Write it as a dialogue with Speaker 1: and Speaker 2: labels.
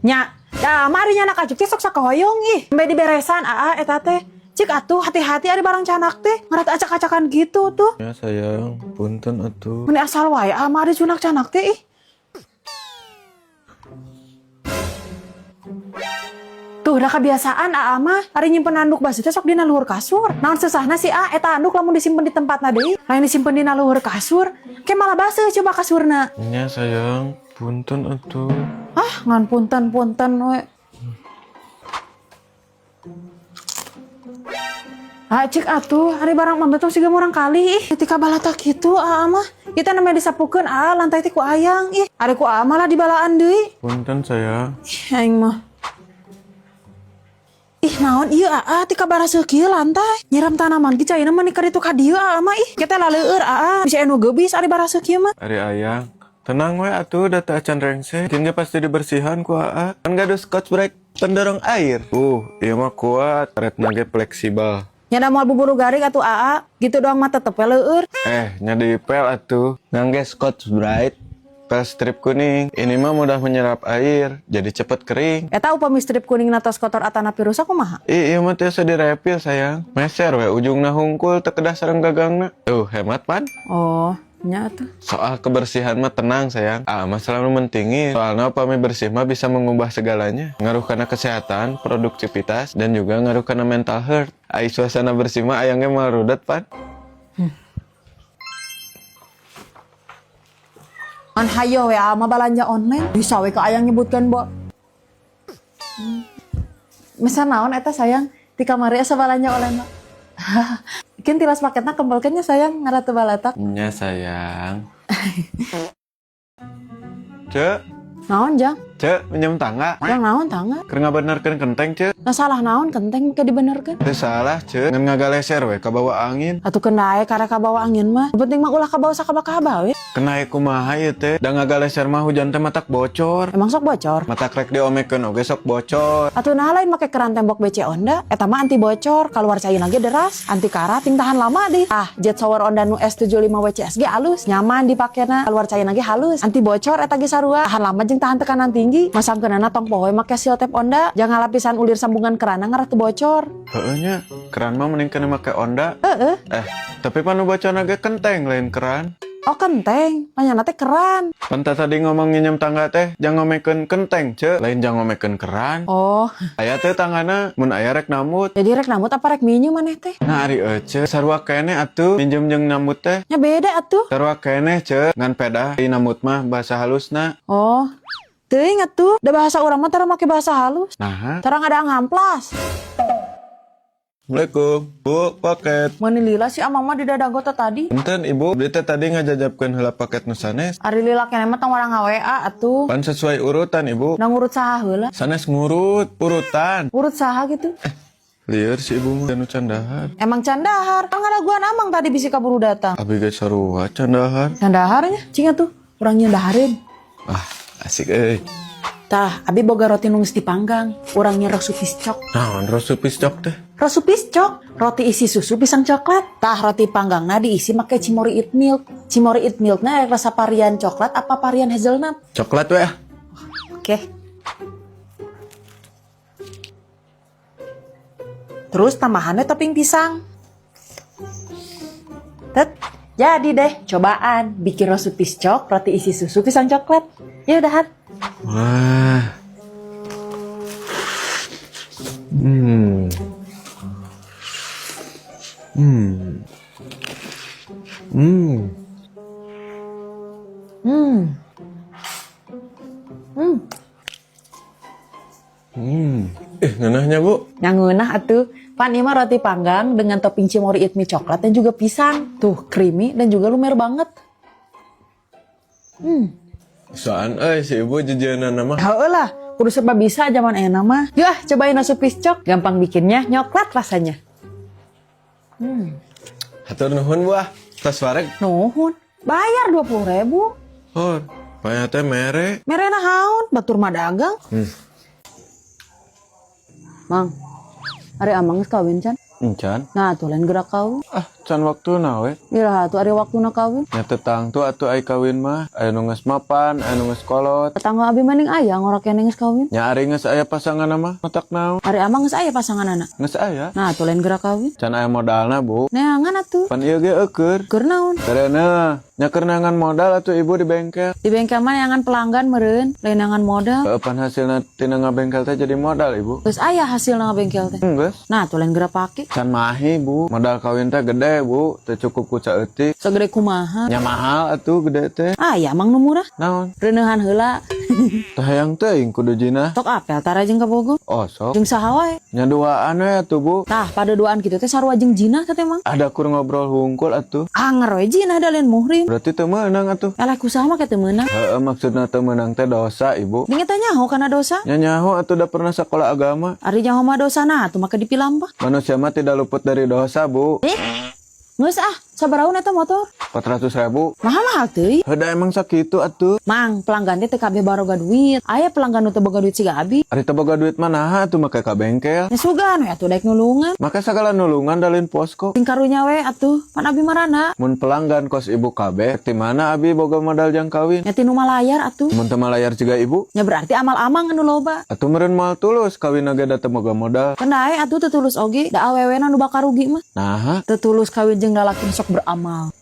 Speaker 1: Nya, da mari nya anak acuk teh sok sakahoyong ih. Sampai diberesan aa eta teh. Cik atuh hati-hati ada barang canak teh. Ngerat acak-acakan gitu tuh.
Speaker 2: Ya sayang, punten atuh.
Speaker 1: Meni asal wae ama ada cunak canak teh ih. Tuh udah kebiasaan aa mah ari nyimpen anduk basuh teh sok dina luhur kasur. Naon susahna sih a eta anduk lamun disimpen di tempatna deui, lain disimpen dina luhur kasur, ke malah baseuh coba kasurna.
Speaker 2: Ya sayang, punten atuh.
Speaker 1: Ah, ngan punten-punten we. Ah, cik atuh, ari barang mah betul siga murang kali ih. Ketika balatak kitu aa mah, kita namanya disapukeun aa lantai teh ku ayang ih. Ari ku aa malah dibalaan deui.
Speaker 2: Punten sayang.
Speaker 1: Ih, aing mah. Ih, naon ieu aa tika baraseuh kieu lantai. Nyiram tanaman ge caina mah ka ditu ka dieu aa mah ih. Kita laleueur aa, bisa anu geubis ari baraseuh kieu mah.
Speaker 2: Ari ayang, tenang we atuh da teu acan rengse. Tinggal pasti dibersihan ku aa. Kan gaduh Scotch Brite pendorong air. Ieu mah kuat, karetna ge fleksibel.
Speaker 1: Nya da moal buburu garing atuh aa, gitu doang mah tetep we leueur.
Speaker 2: Nya dipel atuh. Ngangge Scotch Brite pel strip kuning. Ini mah mudah menyerap air, jadi cepet kering.
Speaker 1: Eta upami strip kuning tos kotor atanapi rusak kumaha?
Speaker 2: Ih, ieu mah tiasa direpil sayang. Meser we ujungna hungkul teu kedah sareng gagangna. Tuh, hemat pan.
Speaker 1: Oh, nya atuh.
Speaker 2: Soal kebersihan mah tenang sayang. Ah, mah selalu mentingin. Soalnya upami bersih mah bisa mengubah segalanya. Ngaruh kana kesehatan, produktivitas, dan juga ngaruh kana mental health. Ai suasana bersih mah ayangnya mah rudet pan.
Speaker 1: An hayo we aa mah balanja online. Bisa we ka ayang nyebutkeun bo. Misal naon eta sayang di kamari asa balanja online mah. Kin tilas paketna kempelkeun nya sayang ngarah teu balatak.
Speaker 2: Nya sayang. Cek,
Speaker 1: Naon jang?
Speaker 2: cek, minjem tangga.
Speaker 1: Jang naon tangga?
Speaker 2: Keur ngabenerkeun kenteng, cek.
Speaker 1: Nah salah naon kenteng ke dibenerkeun?
Speaker 2: Teu salah, cek. Ngan ngagaleser we kabawa angin.
Speaker 1: Atuh keun karek kabawa angin mah. Nu penting mah ulah kabawa sakaba-kaba we.
Speaker 2: Kena kumaha ieu teh? Da ngagaleser mah hujan teh matak bocor.
Speaker 1: Emang sok bocor?
Speaker 2: Matak rek diomekeun oge sok bocor.
Speaker 1: Atuh nah lain make keran tembok BC Onda, eta mah anti bocor, keluar cai lagi deras, anti karat, ting tahan lama deh. Ah, jet shower Onda nu S75 WCSG alus, nyaman dipakena, keluar cai lagi halus, anti bocor eta ge sarua, tahan lama jeung tahan tekanan tinggi. Masangkeunana tong poho make seal tape Onda, jangan lapisan ulir sambungan kerana ngarah teu bocor.
Speaker 2: Heeh nya, keran mah mending kena make Onda.
Speaker 1: Heeh.
Speaker 2: Eh, tapi pan nu bocorna ge kenteng lain keran.
Speaker 1: Oh kenteng, panyana teh keran.
Speaker 2: Pan tadi ngomong nginjem tangga teh, jang ngomekeun kenteng, cek. Lain jang ngomekeun keran.
Speaker 1: Oh,
Speaker 2: Aya teh tanggana, mun aya rek nambut.
Speaker 1: Jadi rek nambut apa rek minjem maneh teh?
Speaker 2: Nah, ari ece, sarua keneh atuh minjem jeung nambut teh.
Speaker 1: Nya beda atuh.
Speaker 2: Sarua keneh, cek. Ngan pedah di nambut mah bahasa halusna.
Speaker 1: Oh, teuing atuh, da bahasa urang mah tara make bahasa halus.
Speaker 2: Nah,
Speaker 1: Tara ngadaang hamplas.
Speaker 2: Assalamualaikum, Bu, paket.
Speaker 1: Meni lila sih amang mah di dadago teh tadi.
Speaker 2: Punten Ibu, beli teh tadi ngajajabkeun heula paket nu sanes.
Speaker 1: Ari lila keneh mah tong warang WA atuh.
Speaker 2: Pan sesuai urutan, Ibu.
Speaker 1: Nah ngurut saha heula?
Speaker 2: Sanes ngurut, urutan.
Speaker 1: Urut saha gitu?
Speaker 2: Lieur si ibu mah nu can dahar.
Speaker 1: Emang can dahar. Kan ngadaguan amang tadi bisi kaburu datang.
Speaker 2: Abi ge sarua can dahar.
Speaker 1: Can daharnya, cing atuh, urang nyieun dahareun.
Speaker 2: Ah, asik euy.
Speaker 1: Tah, abi boga roti nu geus dipanggang. Urang nyieun rosu piscok.
Speaker 2: Naon rosu piscok teh?
Speaker 1: Rosu piscok, roti isi susu pisang coklat. Tah, roti panggangna diisi make Cimory Eat Milk. Cimory Eat Milkna rasa varian coklat apa varian hazelnut?
Speaker 2: Coklat we ah.
Speaker 1: Oke. Terus tambahannya topping pisang. Tet, jadi deh, cobaan bikin rosu piscok, roti isi susu pisang coklat. Ya udahan.
Speaker 2: Wah. Hmm. Hmm. Hmm.
Speaker 1: Hmm. Hmm.
Speaker 2: Hmm. Eh, ngeunahnya, Bu.
Speaker 1: Yang ngeunah atuh. Pan ieu mah roti panggang dengan topping Cimory Eat Mie coklat dan juga pisang. Tuh, creamy dan juga lumer banget.
Speaker 2: Soan euy si ibu jajanan mah.
Speaker 1: Heueuh lah, kudu serba bisa zaman enak mah. Yuk ah, cobain rosu piscok. Gampang bikinnya, nyoklat rasanya.
Speaker 2: Hatur nuhun, Bu ah. Tos wareg.
Speaker 1: Nuhun, bayar 20 ribu.
Speaker 2: Hor, panya teh mere.
Speaker 1: Mere naon, batur mah dagang. Mang, ari amang geus kawin can?
Speaker 2: Encan.
Speaker 1: Nah, tuh lain gerak kau.
Speaker 2: Ah, Can waktuna we.
Speaker 1: Iraha atuh ari waktuna kawin?
Speaker 2: Nya teu tangtu atuh ai kawin mah. Aya nu geus mapan, aya nu geus kolot.
Speaker 1: Tetangga abi mah ning aya ngora keneh geus kawin.
Speaker 2: Nya ari geus aya pasangan mah matak naon?
Speaker 1: Ari amang geus aya pasanganana?
Speaker 2: Geus aya.
Speaker 1: Nah, atuh lain geura kawin.
Speaker 2: Can aya modalna, Bu.
Speaker 1: Neangan atuh.
Speaker 2: Pan ieu ge eueur.
Speaker 1: Keur naon?
Speaker 2: Karena nya keur neangan modal atuh, Ibu, di bengkel.
Speaker 1: Di bengkel mah neangan pelanggan meureun, lain neangan modal.
Speaker 2: Heueuh, pan hasilna tina ngabengkel teh jadi modal, Ibu.
Speaker 1: Geus aya hasilna ngabengkel teh?
Speaker 2: Geus.
Speaker 1: Nah, atuh lain geura pake.
Speaker 2: Can mahi, Bu. Modal kawin teh gede, Bu. Teu cukup ku saeutik.
Speaker 1: Segede kumaha?
Speaker 2: Nya mahal atuh gede teh.
Speaker 1: Aya mang nu murah.
Speaker 2: Naon?
Speaker 1: Reuneuhan heula.
Speaker 2: Teu hayang teuing kudu jinah.
Speaker 1: Tok apel tara jeung ka Bogor?
Speaker 2: Oh, sok.
Speaker 1: Jeung saha wae?
Speaker 2: Nya duaan we atuh, Bu.
Speaker 1: Tah, pada duaan kitu teh sarua jeung jinah teh, Mang.
Speaker 2: Ada kur ngobrol hungkul atuh.
Speaker 1: Anger we jinah da lain muhrim.
Speaker 2: Berarti teu meunang atuh.
Speaker 1: Eleh ku saha mah teu meunang?
Speaker 2: Heeh, maksudna teu meunang teh dosa, Ibu.
Speaker 1: Ding eta nyaho kana dosa?
Speaker 2: Nya nyaho atuh, da pernah sekolah agama.
Speaker 1: Ari nyaho mah dosa, nah atuh make dipilampah.
Speaker 2: Manusia mah tidak luput dari dosa, Bu.
Speaker 1: Eh, geus ah, sabaraha eta motor?
Speaker 2: 400 ribu.
Speaker 1: Mahal-mahal teuing.
Speaker 2: Heuda emang sakitu atuh.
Speaker 1: Mang, pelanggan teh teu kabeh baroga duit. Aya pelanggan nu teu boga duit siga abi.
Speaker 2: Ari teu boga duit mah naha atuh make ka bengkel?
Speaker 1: Nya sugan we atuh daek nulungan.
Speaker 2: Maka sagala nulungan da lain posko.
Speaker 1: Sing karunya we atuh, pan abi marana.
Speaker 2: Mun pelanggan kos ibu kabeh, ti mana abi boga modal jang kawin?
Speaker 1: Nya tinu malayar atuh.
Speaker 2: Mun teu malayar juga ibu,
Speaker 1: Nya berarti amal amang anu loba.
Speaker 2: Atuh meureun moal tulus kawin ge da teu boga modal.
Speaker 1: Kendae atuh teu tulus oge, da awewena nu bakal rugi mah.
Speaker 2: Naha?
Speaker 1: Teu tulus kawin jeung lalaki nu sok beramal.